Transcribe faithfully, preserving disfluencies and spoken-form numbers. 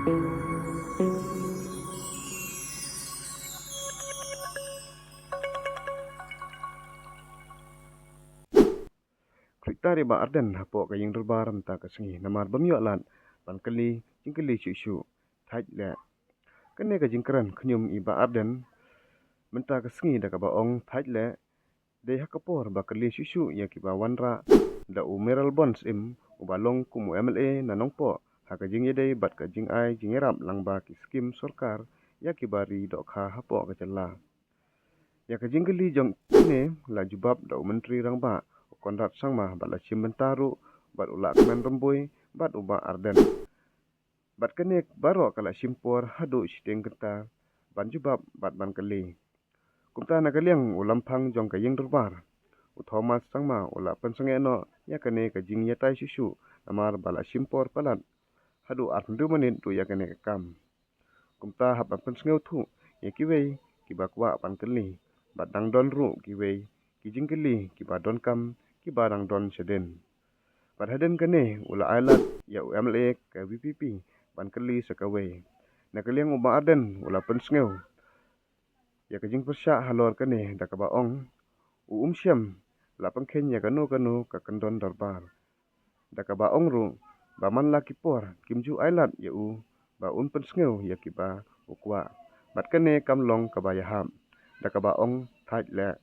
Khlieh tar i Bah Ardent hapoh ka ïing dorbar mynta ka sngi namar bym ïoh lad ban kylli jingkylli shuh shuh. Thait leh. Kane ka jingkren khñium i Bah Ardent mynta ka sngi da kaba ong thait leh dei ha ka por ba kylli shuh shuh ïa kiba wanrah da u Mayralborn Syiem uba long kum u M L A na Nongpoh ha ka jingïadei bad ka jingai jingïarap lyngba ki skim sorkar ïa kiba ri dohkha hapoh ka jylla. Ïa ka jingkylli jong kine la jubab da u Myntri Rangbah u Conrad Sangma bad la shim bynta ruh bad u Lahkmen Rymbui bad u Bah Ardent. Bad kane baroh ka la shim por haduh shiteng kynta ban jubab bad ban kylli. Kumta na ka liang u lamphang jong ka ïing dorbar u Thomas Sangma u la pynsangeh noh ïa kane ka jingïatai shuh shuh namar ba la shim por palat haduh arphew minit duh ïa kane ka kam. Kumta hap ban pynsngewthuh ïa kiwei kiba kwah ban kylli bad dang don ruh kiwei ki jingkylli kiba donkam kiba dang don shadien. Bad hadien kane u la ai lad ïa u M L A ka V P P ban kylli sa kawei. Na ka liang u Bah Ardent u la pynsngew ïa ka jingpyrshah halor kane da kaba ong u um shym la pynkheiñ ïa kano kano ka kyndon dorbar. Da kaba ong ruh ba man la ki por kim ju ai lad ïa u ba un pynsngew ïa kiba u kwah. Bad kane kam long kaba ïahap da kaba ong thait leh.